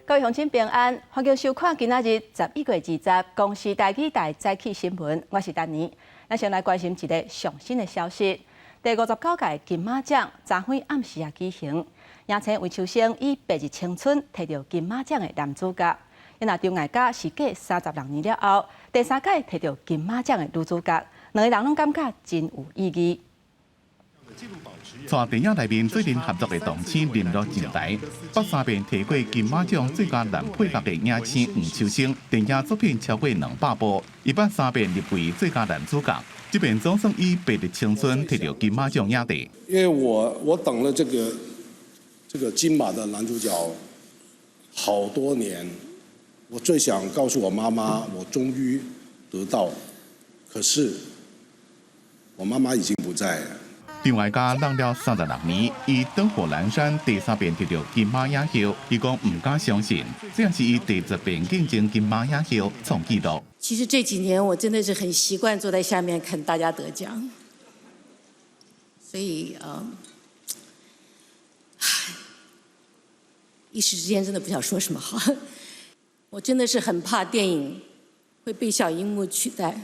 各位鄉親平安，歡迎收看今仔日11月20公視台語台早起新聞，我是丹妮。咱先來關心一个上新的消息：第59屆金馬獎昨昏暗時仔舉行，影星黃秋生以《白日青春》提著金馬獎的男主角。若張艾嘉是隔36年了後，第三屆提著金馬獎的女主角，兩个人攏感覺真有意義。在電影內面最近合作的童星林諾上台，捌三遍提過金馬獎最佳男配角的影星黃秋生，電影作品超過200部，伊捌三遍入圍最佳男主角，這遍總算以《白日青春》提著金馬獎影帝。因為我等了這個金馬的男主角好多年，我最想告訴我媽媽，我終於得到，可是我媽媽已經不在了。張艾嘉等了36年，以《燈火闌珊》第三遍得著金馬影后，伊講毋敢相信，這是伊第10遍競爭金馬影后創紀錄。其實這幾年我真的是很習慣坐在下面看大家得獎，所以唉，一時之間真的不曉得說什麼好。我真的是很怕電影會被小螢幕取代，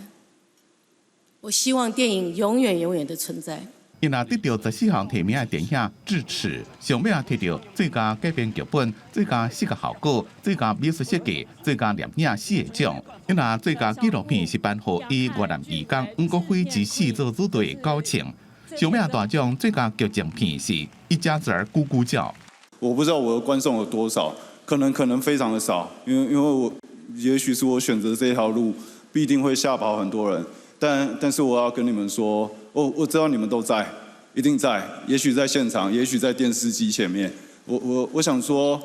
我希望電影永遠永遠的存在。伊若得著14項提名的電影《智齒》，上尾仔提著最佳改編劇本、最佳視覺效果、最佳美術設計、最佳攝影四个獎。伊若最佳紀錄片是頒予以越南移工黃國輝之死做主題的《九秤》。上尾仔大獎最佳劇情片是《一家子兒咕咕叫》。我不知道我的觀眾有多少，可能非常的少，因為我也許是我選擇這條路，必定會嚇跑很多人。但是我要跟你們說，我知道你們都在，一定在，也許在現場，也許在電視機前面。我想說，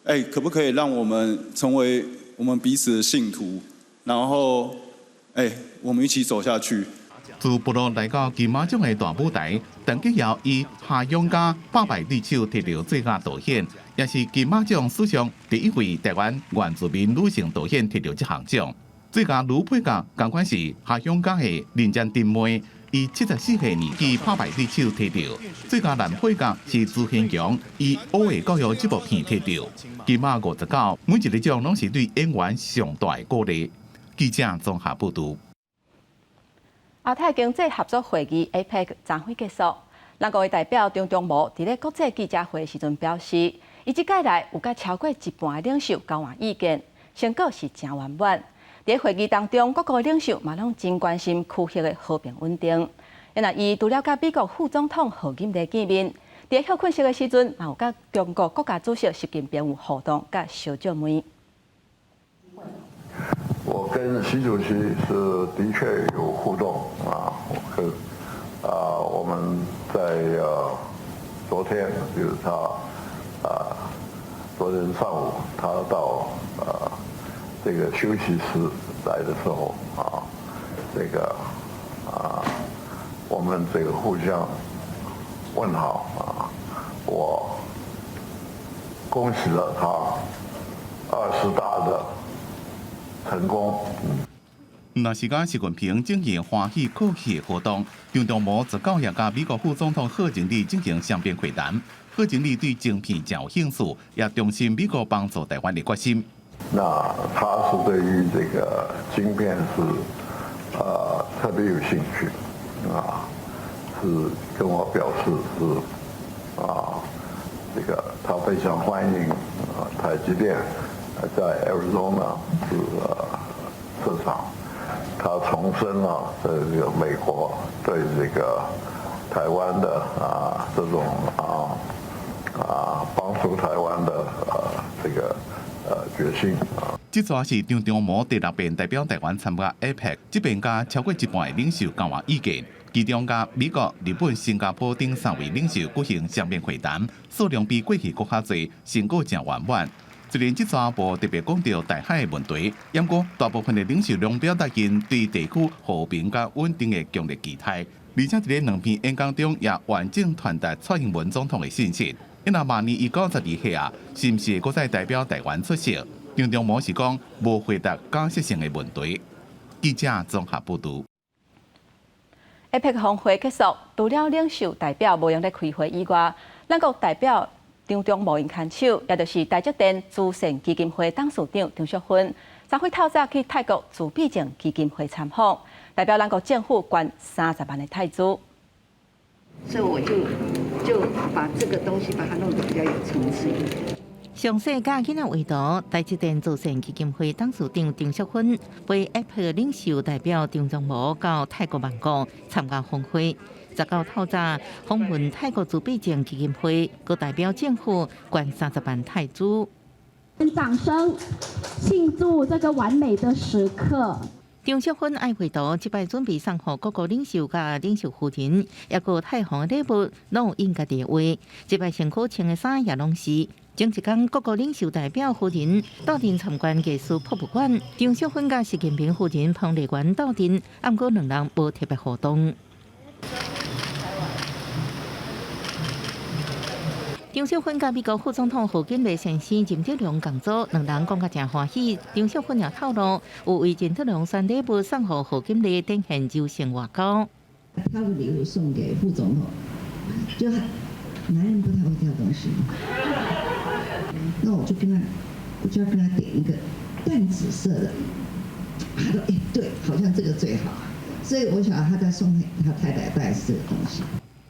哎，可不可以讓我們成為我們彼此的信徒，然後，哎，我們一起走下去。自部落來到金馬獎的大舞台，陳潔瑤以《哈勇家拍敗對手》提著最佳導演，也是金馬獎史上第一位台灣原住民女性導演提著這項獎。最佳女配角，仝款是《哈勇家》的林家珍妹，以74歲年紀拍敗對手提著。最佳男配角是朱賢強，以《烏的教育》這部片提著。金馬59，每一个獎攏是對演員上大的鼓勵。記者綜合報導。亞太經濟合作會議 APEC 昨昏結束，兩國的代表張忠謀佇咧國際記者會時陣表示，伊這屆來有佮超過一半的領袖交換意見，成果是誠圓滿。佇會議當中，各國領袖嘛攏真關心區域的和平穩定。若伊除了佮美國副總統賀錦麗見面，佇歇睏室的時陣，嘛有佮中國國家主席習近平有互動佮相借問。我跟習主席是的確有互動啊，我跟啊我們在昨天就是他啊昨天上午他到這個休息室來的時候啊，這個啊我們這個互相問好啊，我恭喜了他二十大的成功。若是佮習近平進行歡喜賀喜的活動，張忠謀19也佮美國副總統賀錦麗進行雙邊會談。賀錦麗對晶片誠有興趣，也重申美國幫助台灣的決心。那他是對於這個晶片是特別有興趣啊，是跟我表示是啊，這個他非常歡迎啊台積電在 Arizona 是設廠，他重申了這個美國對這個台灣的啊這種幫助台灣的這個決心啊。這逝是張忠謀第六遍代表台灣參加 APEC，這遍佮超過一半的領袖交換意見，其中佮美國、日本、新加坡等三位領袖舉行雙邊會談，數量比過去閣較濟，成果誠圓滿。雖然這逝無特別講著台海的問題，毋過大部分的領袖攏表達𪜶對地區和平佮穩定的強烈期待，而且佇咧兩篇演講中也完整傳達蔡英文總統的信息。伊若明年伊92歲啊，是毋是會閣再代表台灣出席？張忠謀是講無回答假設性的問題。記者綜合報導。 APEC 峰會結束，除了領袖代表無閒咧開會以外，兩國代表張忠謀𪜶牽手，也就是台積電慈善基金會董事長張淑芬，昨昏透早去泰國自閉症基金會參訪，代表咱國政府捐30萬的泰銖。所以我就把這個東西把它弄得比較有層次一點。詳細佮囡仔為圖，台積電慈善基金會董事長張淑芬陪 APEC 領袖代表張忠謀到泰國曼谷參加峰會。19透早訪問泰國自閉症基金會，閣代表政府捐30萬泰銖。掌聲慶祝這個完美的時刻。張淑芬愛繪圖，這擺準備送予各國領袖佮領袖夫人，抑閣泰皇禮物攏有印家己的畫。這擺身軀穿的衫也攏是。前一工各國領袖代表夫人鬥陣參觀藝術博物館，張淑芬佮習近平夫人彭麗媛鬥陣，毋過兩人無特別互動。張淑芬佮美國副總統賀錦麗先生任哲龍共組，兩人講甲誠歡喜。張淑芬也透露，有為任哲龍選禮物送予賀錦麗，展現柔性外交。挑個禮物送給副總統，就男人不太會挑東西。那我就跟他，我就要跟他點一個淡紫色的。他說：“欸，對，好像這個最好。”所以我曉得他在送他太太帶這個東西。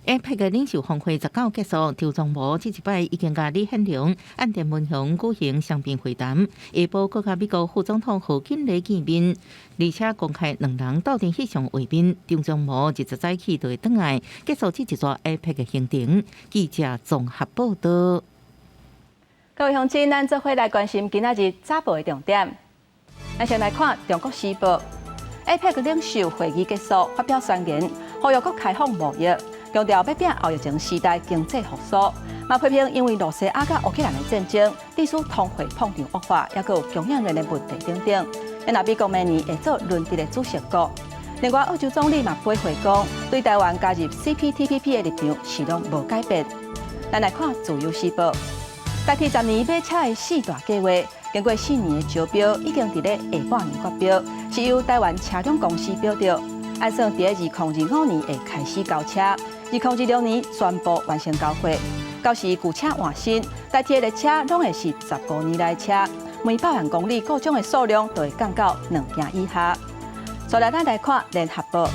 APEC 的領袖峰會19結束，張忠謀這一擺已經佮李顯龍、岸田文雄舉行雙邊會談，下晡閣佮美國副總統賀錦麗見面，而且公開兩人鬥陣翕相畫面。張忠謀20早起就會轉來，結束這一逝 APEC 的行程。記者綜合報道。各位鄉親，咱做伙來關心今仔日早報的重點。咱先來看《中國時報》，APEC 領袖會議結束，發表宣言，呼籲閣開放貿易，強調欲拚後疫情時代經濟復甦。嘛批評因為羅西亞佮烏克蘭的戰爭，致使通貨膨脹惡化，抑閣有供應鏈的問題等等。若美國明年會做輪值的主席國。另外，澳洲總理嘛回話講，對台灣加入 CPTPP 的立場是攏無改變。咱來看《自由時報》。台鐵10年買車的四大計畫，經過4年的招標，已經佇咧下半年發標，是由台灣車輛公司標著。按算佇咧2025年會開始交車，2026年全部完成交貨。到時舊車換新，台鐵的列車攏會是15年來車，每100萬公里故障的數量就會降到2件以下。再來，咱來看聯合報，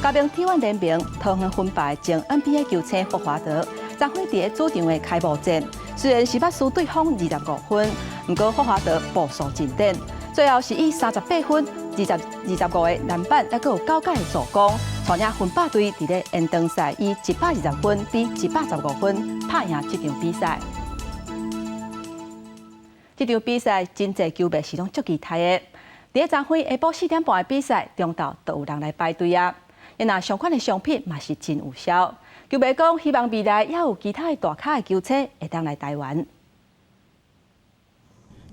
加盟 T1 聯盟桃園分霸前 NBA 球星霍華德，昨昏佇咧主場的開幕戰，雖然是捌輸對方25分，毋過霍華德步數進展，最後是以38分、25個籃板，抑閣有9個助攻，帶領分霸隊佇咧延長賽以120分比115分拍贏這場比賽。這場比賽真濟球迷是攏足期待的。佇咧昨昏下晡4點半的比賽，中晝都有人來排隊啊。若相關的商品嘛是真有銷。球迷講，希望未來也有其他的大咖的球星會當來台灣。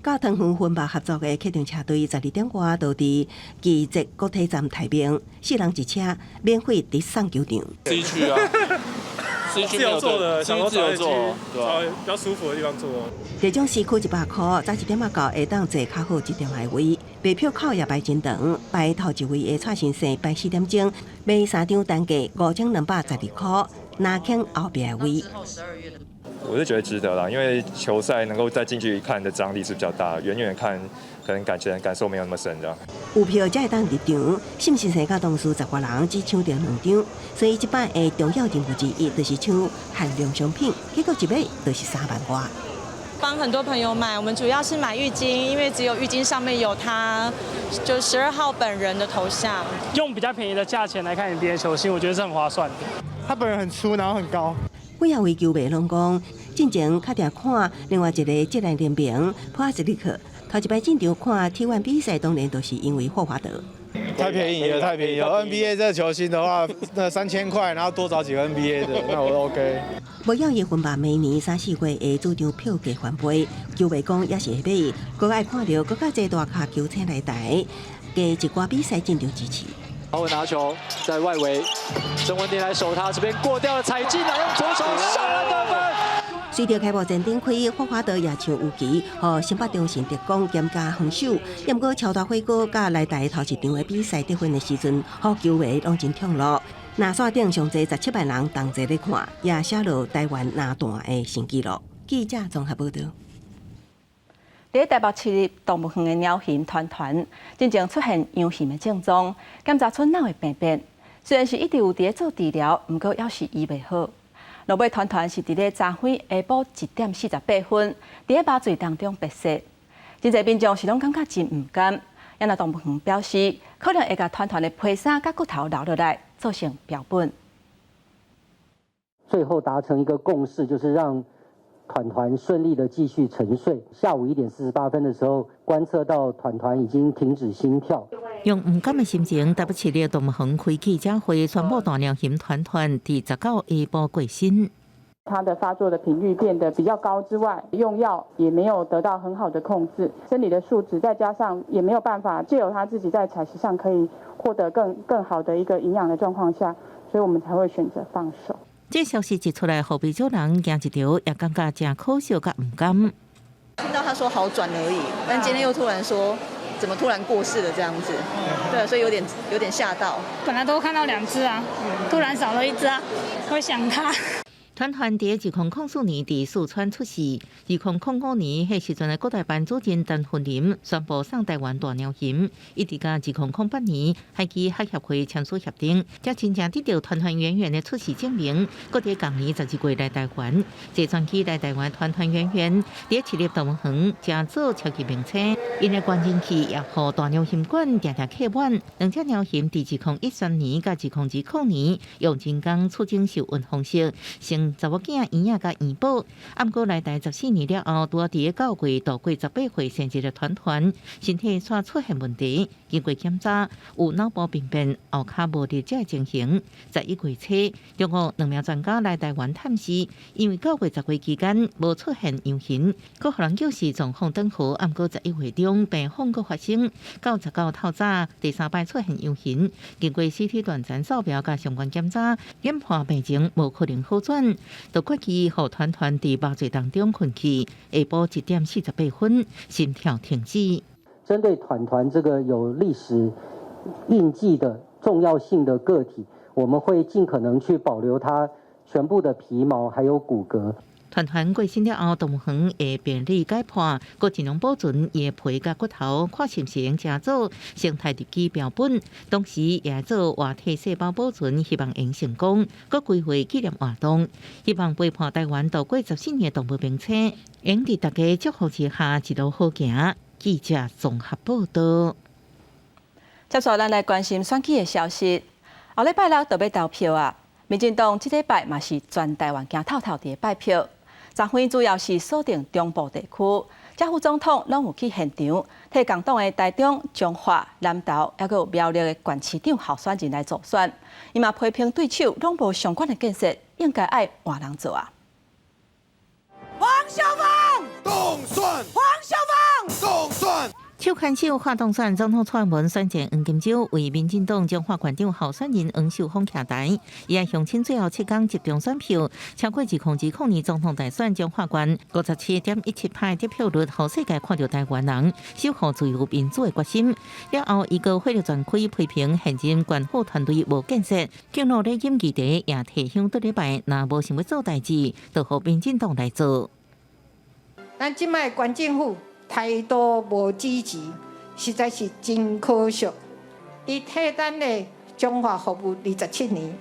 佮桃園分霸合作的客場車隊12點外就佇旗捷國體站待命，四人一車免費直送球場。 C 區啊，C 區沒有坐的，想說自由坐，找比較舒服的地方坐。台中市區100箍，早一點仔到會當坐較好一點的位，賣票口也排真長，排頭一位的蔡先生排4點鐘，買三張單價5212箍，拿輕後壁的位。我是覺得值得啦，因為球賽能夠再近距離看的張力是比較大，遠遠看可能感覺感受沒有那麼深這樣。有票才會當入場，沈先生佮同事10外人只搶著兩張，所以這擺的重要任務之一就是搶限量商品，結果一買就是3萬外。幫很多朋友買，我們主要是買浴巾，因為只有浴巾上面有他，就12號本人的頭像。用比較便宜的價錢來看 NBA 球星，我覺得是很划算的。他本人很粗，然後很高。幾仔位球迷攏講，進前較定看另外一個職籃聯盟普阿斯利克，頭一擺進場看 T1 比賽，當然都是因為霍華德。太便宜了，太便宜了！NBA 這個球星的話，那3000塊，然後多找幾個 NBA 的，那我都 OK。無要伊分霸每年三四月的主場票價翻倍，球迷講也是會買，閣愛看著閣較濟大咖球星來台，加一寡比賽進場支持。高文拿球在外圍，曾文鼎來守他，這邊過掉了，踩進來用左手上籃得分。隨著開幕戰展開，霍華德也像有期，予新北中信特攻兼加防守。毋過超大火鍋佮來台頭一場的比賽得分的時陣，予球迷攏真暢樂。那線頂上濟17萬人同齊咧看，也寫落台灣拿大的新紀錄。記者綜合報道。佇台北市立動物園的貓熊團團，進前出現陽性的症狀，檢查出腦的病變。雖然是一直有佇咧做治療，毋過猶是醫袂好。落尾團團是佇咧昨昏下晡1點48分，佇咧麻醉當中煏逝。真濟民眾是攏感覺真毋甘。也若動物園表示，可能會共團團的皮衫佮骨頭留落來，做成標本。最後達成一個共識，就是讓團團順利的繼續沉睡。下午1點48分的時候，觀測到團團已經停止心跳。用毋甘的心情，台北市立動物園開記者會，宣布大貓熊團團佇19下晡過身。它的發作的頻率變得比較高之外，用藥也沒有得到很好的控制，生理的數值再加上也沒有辦法借由它自己在採食上可以獲得更好的一個營養的狀況下，所以我們才會選擇放手。這消息一出來，予袂少人驚一趒，也感覺誠可惜佮毋甘。聽到他說好轉而已，但今天又突然說怎麼突然過世了這樣子，對，所以有點嚇到。本來都看到兩隻啊，突然少了一隻啊，會想他。團團佇2004年佇四川出世，2005年彼時陣的國台辦主任陳雲林宣布送台灣大貓熊，一直到2008年海基海協會簽署協定，才真正得到團團圓圓的出世證明。閣佇同年12月來台灣，坐專機來台灣團團圓圓，佇市立動物園乘坐超級名車，𪜶的高人氣也予大貓熊館定定客滿。兩隻貓熊佇2013年佮2020年用人工儲精受孕方式生查某囝圓仔佮圓寶，毋過來台14年了後，拄仔佇9月度過18歲生日的團團，身體煞出現問題，經過檢查有腦部病變，後跤無力這情形。11月初，中國兩名專家來台灣探視，因為9月10月期間無出現陽性，閣予人叫是狀況轉好。毋過11月中病況閣發生，到19透早第三擺出現陽性，經過 CT 斷層掃描佮相關檢查，研判病情無可能好轉。就決議予團團佇麻醉當中睏去，下晡1點48分，心跳停止。針對團團這個有歷史印記的重要性的個體，我們會盡可能去保留它全部的皮毛還有骨骼。團團過身了後，動物園會病理解剖，閣盡量保存伊的皮佮骨頭，看是毋是會用做生態入基標本。同時也做活體細胞保存，希望會成功。閣規劃紀念活動，希望陪伴台灣度過14年的動物名車，會佇大家祝福之下一路好行。記者綜合報道。接下來，咱來關心選舉的消息。後禮拜六就欲投票啊！民進黨這禮拜嘛是全台灣行透透佇咧拜票。昨昏主要是鎖定中部地區，正副總統攏有去現場，替共黨的台中、彰化、南投，猶閣有苗栗的縣市長候選人來助選。伊嘛批評對手攏無相關的建設，應該愛換人做啊！黃秀芳，凍蒜，黃秀芳，凍蒜。手牽手喊凍選，總統蔡英文選前黃金週為民進黨彰化縣長候選人黃秀芳徛台，伊愛鄉親最後7天集中選票，超過2020年總統大選彰化縣57.17%得票率，予世界看著台灣人守護自由民主的決心。了後，伊閣火力全開批評現任縣府團隊無建設，敬老禮金議題也提醒這禮拜，若無想欲做代誌，就予民進黨來做。咱這擺縣政府態度無支持，實在是真可惜。伊替咱的彰化服務27年，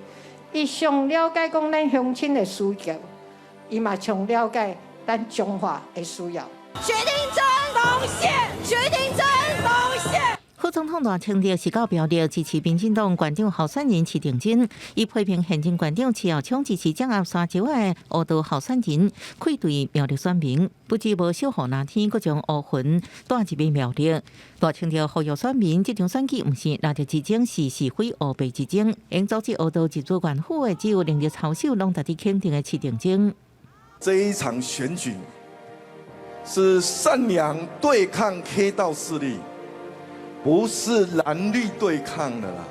伊上了解講咱鄉親的需求，伊嘛上了解咱彰化的需要。徐廷珍貢獻，徐廷珍貢獻。副總統賴清德是到苗栗支持民進黨縣長候選人施廷真，伊批評現任縣長徐耀昌支持蔣壓沙石的烏道候選人，愧對苗栗選民，不止無守護藍天，閣將烏雲帶入去苗栗。賴清德呼籲選民，這場選舉毋是藍綠之爭，是是非黑白之爭。應阻止烏道入主縣府的，只有能力操守攏值得肯定的施廷真。這一場選舉是善良對抗黑道勢力。不是藍綠對抗的啦，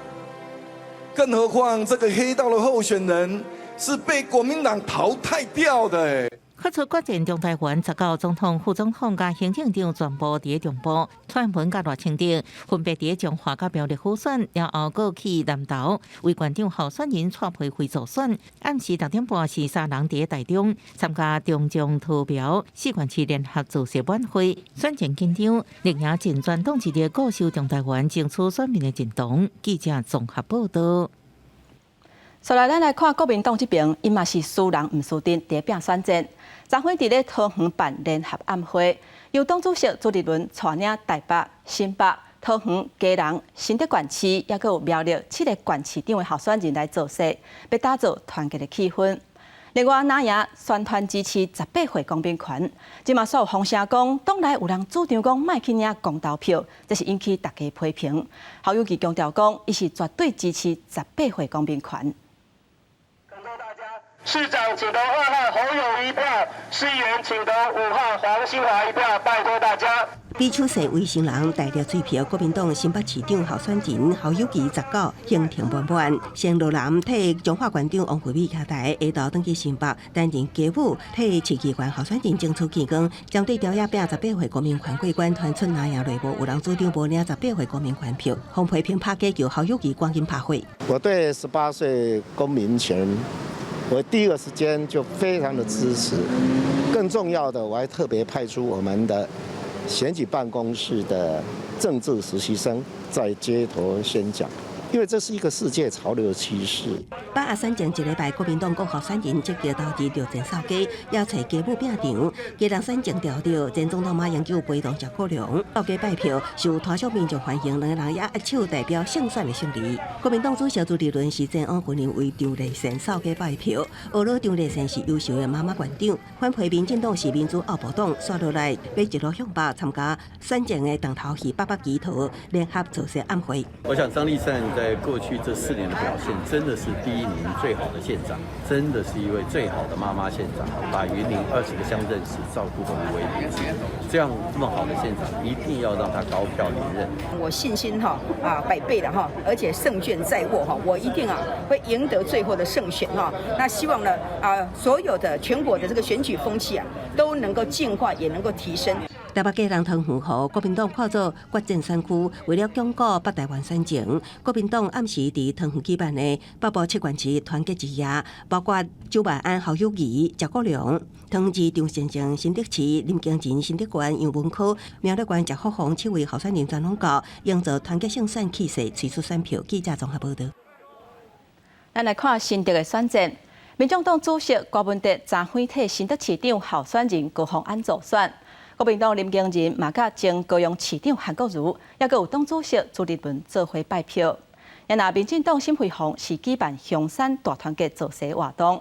更何況這個黑道的候選人是被國民黨淘汰掉的。發出決戰中台灣19總統、副總統佮行政長全部佇中部，蔡英文佮賴清德分別佇彰化佮苗栗輔選，然後閣去南投為縣長候選人蔡培慧助選。暗時6點半是三人佇台中參加中彰投苗四縣市聯合造勢晚會，選情緊張，力贏陣全黨一致固守中台灣爭取選民的認同。記者綜合報道。所來，咱來看國民黨這邊，伊嘛是輸人毋輸陣，佇咧拼選戰。昨昏佇咧桃園辦聯合暗會，由黨主席朱立倫帶領台北、新北、桃園、基隆、新竹縣市，抑閣有苗栗七个縣市長的候選人來造勢，欲打造團結的氣氛。另外，藍營宣傳支持十八歲公民權，這嘛煞有風聲講，黨內有人主張講莫去領公投票，這是引起大家批評。侯友宜強調講，伊是絕對支持十八歲公民權。市長請投二號侯友宜一票，市議員請投5號黃興華一票，拜託大家。比手勢威聲人帶著喙票，國民黨新北市長候選人侯友宜19行程滿滿，先落南替彰化縣長王惠美徛台，下晝轉去新北擔任街舞替市議員候選人爭取見光。針對朝野拼十八歲公民權過關，傳出藍營內部有人主張無領十八歲公民權票，予批評拍假球，侯友宜趕緊拍火。我對十八歲公民權，我第一個時間就非常的支持。更重要的，我還特別派出我們的選舉辦公室的政治實習生在街頭宣講，因為這是一個世界潮流趨勢。北阿選前一禮拜，國民黨各候選人積極投入著戰掃街，也揣街舞拼場。基隆選情調調，前總統馬英九陪同謝國樑到街拜票，受拖小民眾歡迎，兩个人也握手代表勝選的勝利。國民黨主席朱立倫是前往雲林為張麗善掃街拜票，呵咾張麗善是優秀的媽媽縣長，反批民進黨是民主奧步黨，煞落來欲一路向北參加選戰的重頭戲北北基桃聯合造勢暗會。我想張麗善在過去這4年的表現，真的是第一名最好的縣長，真的是一位最好的媽媽縣長，把雲林20個鄉鎮市照顧得無微不至。這樣這麼好的縣長，一定要讓他高票連任。我信心哈啊百倍的哈，而且勝券在握哈，我一定啊會贏得最後的勝選哈。那希望呢啊所有的全國的這個選舉風氣啊都能夠淨化，也能夠提升。台北基隆桃園予國民黨看做決戰選區，為了鞏固北台灣選情，國民黨暗時佇桃園舉辦的北部七縣市團結之夜，包括蔣萬安、侯友宜、謝國樑、桃園市張善政、新竹市林經仁、新竹縣楊文科、苗栗縣謝福弘七位候選人全攏到，營造團結勝選氣勢，催出選票。記者綜合報導。咱來看新竹的選戰，民眾黨主席柯文哲昨昏替新竹市長候選人高虹安助選。國民黨林經仁嘛佮前高雄市長韓國瑜，抑閣有黨主席朱立倫做伙拜票。若民進黨沈慧虹是舉辦香山大團結造勢活動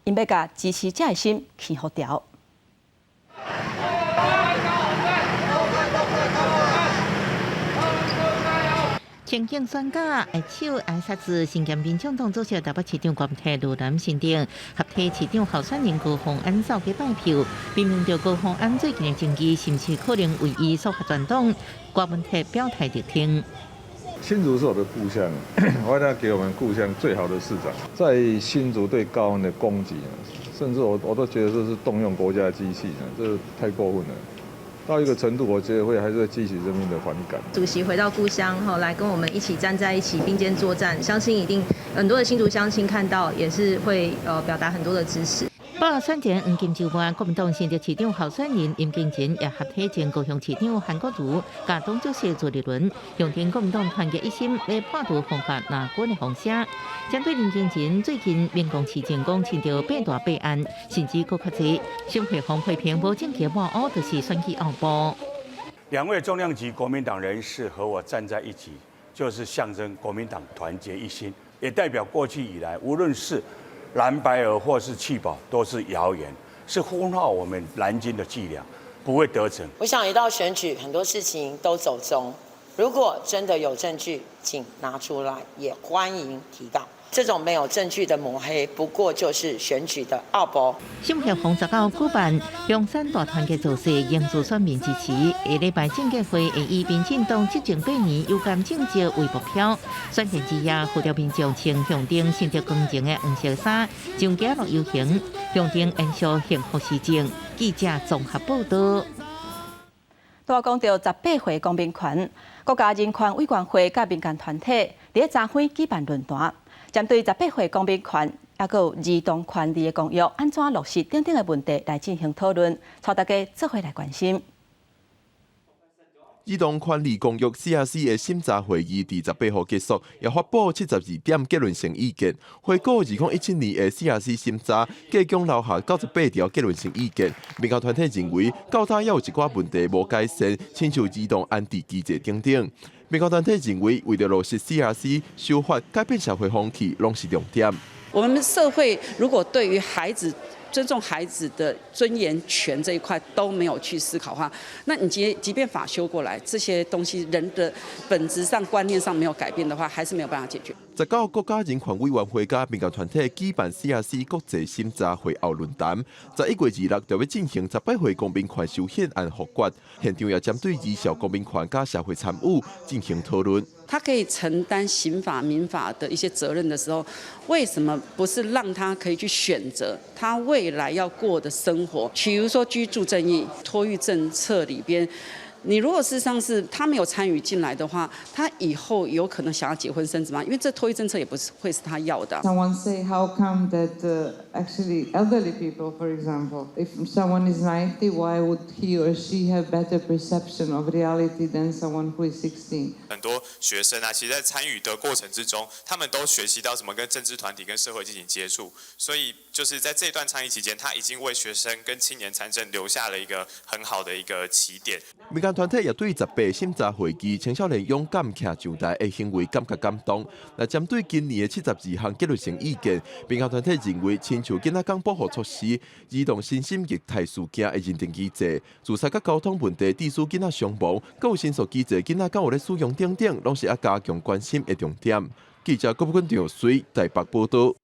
，𪜶欲共支持者的心牽予牢。前景選假，握手挨殺子，身兼民進黨主席台北市長郭台盧南新店，合體市長候選人高虹安掃街拜票，明明著高虹安最近的政績，是毋是可能為伊說服全黨？郭文鐵表態力挺。新竹是我的故鄉，我一定要給我們故鄉最好的市長。在新竹對高虹安的攻擊，甚至我都覺得這是動用國家機器，這太過分了。到一個程度，我覺得會還是會激起人民的反感。主席回到故鄉，哈，來跟我們一起站在一起，並肩作戰，相信一定很多的新竹鄉親看到，也是會表達很多的支持。報選前黃金週末，國民黨新竹市長候選人林經仁也合體前高雄市長韓國瑜，佮黨主席朱立倫，象徵國民黨團結一心，欲破除分化藍軍的風聲。針對林經仁最近民講市政講親著八大弊案，甚至閣較濟，沈慧虹批評無證據抹烏就是選舉奧步。兩位重量級國民黨人士和我站在一起，就是象徵國民黨團結一心，也代表過去以來，無論是藍白合或是棄保，都是謠言，是分化我們藍軍的伎倆，不會得逞。我想一到選舉，很多事情都走鐘。如果真的有證據，請拿出來，也歡迎提告。這種沒有證據的抹黑，不過就是選舉的奧步。新協紅19舉辦中山大團結造勢，凝聚選民支持。下禮拜政見會會以民進黨執政8年有關政績為目標。選前之夜，號召民眾穿象徵新竹光榮的黃色衫，上街路遊行，象徵延續幸福市政。記者綜合報道。拄仔講著18回公民權，國家人權委員會佮民間團體佇咧昨昏舉辦論壇，針對十八歲公民權，抑閣有兒童權利的公約按怎落實等等的問題來進行討論，帶大家做伙來關心。兒童權利公約 CRC 的審查會議佇18號結束，也發布72點結論性意見。回顧2017年的 CRC 審查，計共留下98條結論性意見。民間團體認為，到今猶有一寡問題無改善，親像兒童安置機制等等。民間團體認為，為著落實 CRC 修法、改變社會風氣，攏是重點。我們社會如果對於孩子，尊重孩子的尊嚴權這一塊都沒有去思考的話，那你即便法修過來，這些東西人的本質上觀念上沒有改變的話，還是沒有辦法解決。19國家人權委員會佮民間團體舉辦 CRC 國際審查會後論壇，11月26就欲進行十八歲公民權修憲案複決，現場也針對兒少公民權佮社會參與進行討論。他可以承擔刑法、民法的一些責任的時候，為什麼不是讓他可以去選擇他未來要過的生活？比如說居住正義、托育政策裡邊，你如果事實上是他沒有參與進來的話，他以後有可能想要結婚生子嗎？因為這托育政策也不是會是他要的。 Someone say how come that actually elderly people, for example, if someone is 90, why would he or she have better perception of reality than someone who is 16? 很多學生啊，其實在參與的過程之中，他們都學習到怎麼跟政治團體、跟社會進行接觸，所以就是在這段倡議期間，他已經為學生跟青年參政留下了一個很好的一個起點。民間團體也對十八審查會議青少年勇敢徛上台的行為感覺感動。那針對今年的72項結論性意見，民間團體認為，親像囡仔工保護措施、兒童身心虐待事件的認定機制、自殺佮交通問題致使囡仔傷亡，閣有申訴機制囡仔敢有咧使用等等，攏是愛加強關心的重點。記者郭寶君、張水台北報道。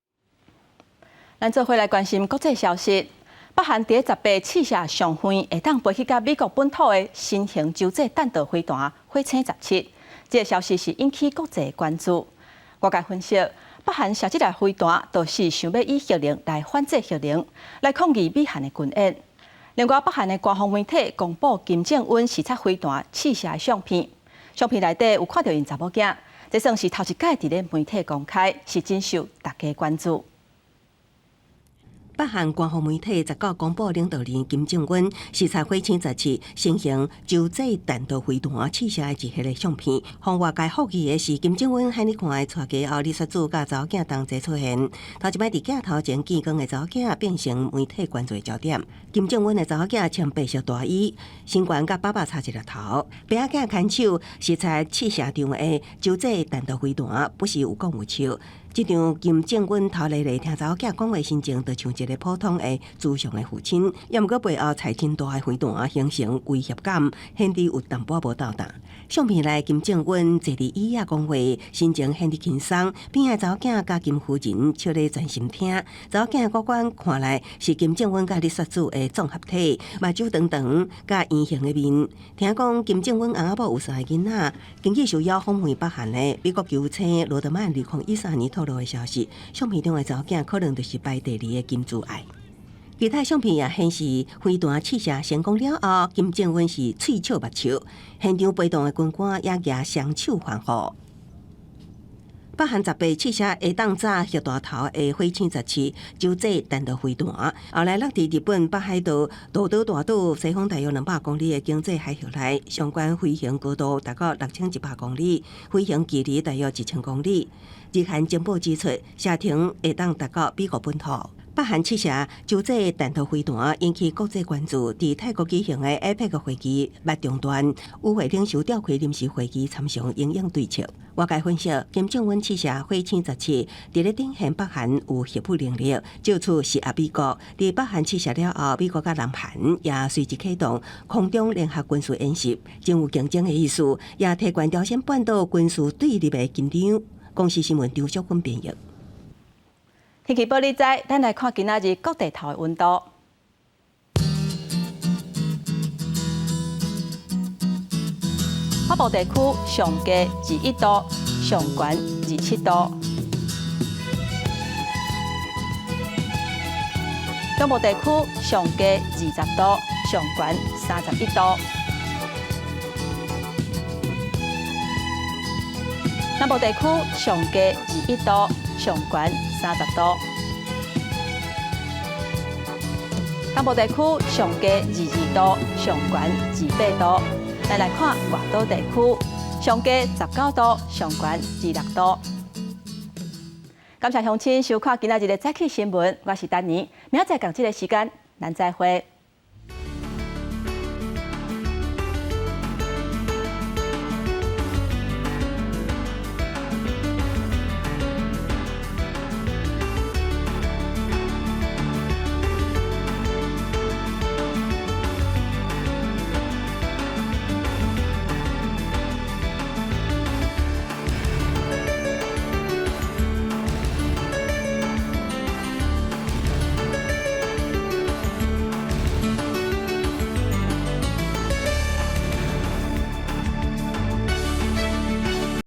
咱做伙來關心國際消息。北韓佇十八試射上遠會當飛去佮美國本土的新型洲際彈道飛彈火星十七，這個消息是引起國際關注。外界分析，北韓射這粒飛彈，就是想欲以核能來反制核能，來抗議美韓的軍演。另外，北韓的官方媒體公布金正恩視察飛彈試射的相片，相片內底有看著𪜶查某囝，這算是頭一擺佇咧媒體公開，是真受大家關注。北韓官方媒體19公布領導人金正恩視察火星十七新型洲際彈道飛彈試射的一系列相片。予外界好奇的是，金正恩遐爾看的娶家後，李雪主佮查某囝同齊出現，頭一擺佇鏡頭前見光的查某囝變成媒體關注的焦點。金正恩的查某囝穿白色大衣，身懸佮爸爸差一粒頭，爸仔囝牽手視察試射場的洲際彈道飛彈，不時有講有笑。這張金正恩頭咧咧聽查某囝講話神情，就像一個普通的慈祥的父親。抑毋過背後踩真大的飛彈，形成威脅感，顯得有淡薄無鬥膽。相片內金正恩坐佇椅仔講話，神情顯得輕鬆。邊仔查某囝佮金夫人笑咧專心聽。查某囝五官看來是金正恩佮李雪主的綜合體，目睭長長，佮圓形的面。聽講金正恩翁仔某有三個囡仔。根據受邀訪問北韓的美國球星羅德曼2013年透露的消息，相片中的查某囝可能就是排第二的金珠愛。其他相片也顯示，飛彈試射成功了後，金正恩是喙笑目笑，現場陪同的軍官也舉雙手歡呼。北韓十八試射會當炸核彈頭的火星十七洲際彈道飛彈，後來落佇日本北海道道島大島西方大約200公里的經濟海域內，相關飛行高度達到6100公里，飛行距離大約1000公里。日韓情報指出，射程會當達到美國本土。北韓試射洲際彈道飛彈引起國際關注。佇泰國舉行的 APEC 會議欲中斷，與會領袖召開臨時會議，參詳因應對策。外界分析，金正恩試射火星十七，佇咧展現北韓有核武能力，藉此施壓美國。佇北韓試射了後，美國佮南韓也隨即啟動空中聯合軍事演習，真有競爭的意思，也提懸朝鮮半島軍事對立的緊張。公視新聞張淑芬編譯。天氣報你知，咱來看今仔日各地頭的溫度。北部地區上低21度，上懸27度；中部地區上低20度，上懸31度；南部地區上低21度，上懸30度；東部地區上低22度，上懸28度。咱來看外島地區，上低19度，上懸26度。感謝鄉親收看今仔日的早起新聞，我是丹妮，明仔載仝這个時間，咱再會。